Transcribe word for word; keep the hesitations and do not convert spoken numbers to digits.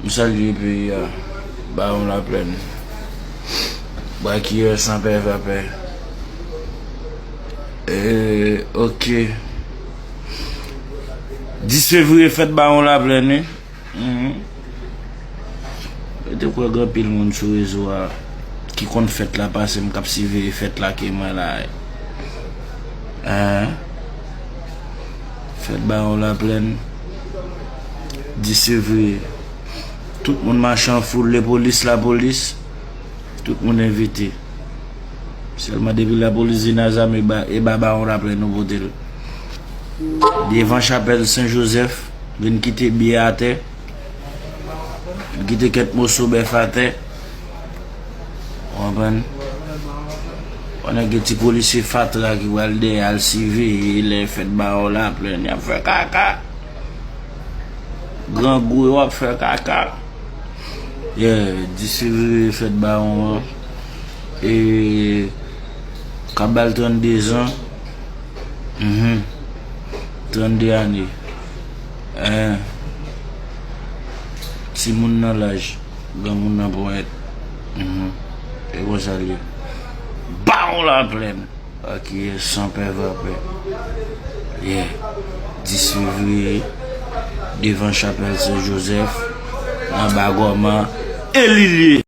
M salye peyi a, Bawon Laplèn. Brakiyè san pè va pè. Eh, ok. Dis fevriye, fèt Bawon Laplèn, wi. Mhm. Mwen te kwè gen anpil moun sou rezo a ki konn fèt la pase m, k ap siveye fèt la ke mwen la. Hein? Fèt Bawon Laplèn, dis fevriye. Tout moun mache an foul, lepolis, lapolis. Tout moun envite. Sèlman depi lapolis vin a zam, e ba, e ba Bawon Laplèn nou pote l. Devan chapèl Sen Jozèf, vin kite biyè atè. Vin kite kèk moso bèf atè. Ou konprann? Konnen gen ti polisye fatra ki pral dèyè al siveye lè fèt Bawon Laplèn, y ap fè kaka. Grangou yo ap fè kaka. Yeah, dis fevriye fèt Bawon an. E, k ap ba l trannde zan. Mhm. Trannde ane. Hein. Timoun nan laj, granmoun nan ponyèt. Mhm. E konsa l ye. Bawon Laplèn. Ok, san pè va pè. Yeah. Dis fevriye, devan chapèl Sen Jozèf, nan Bagòman, e li lye.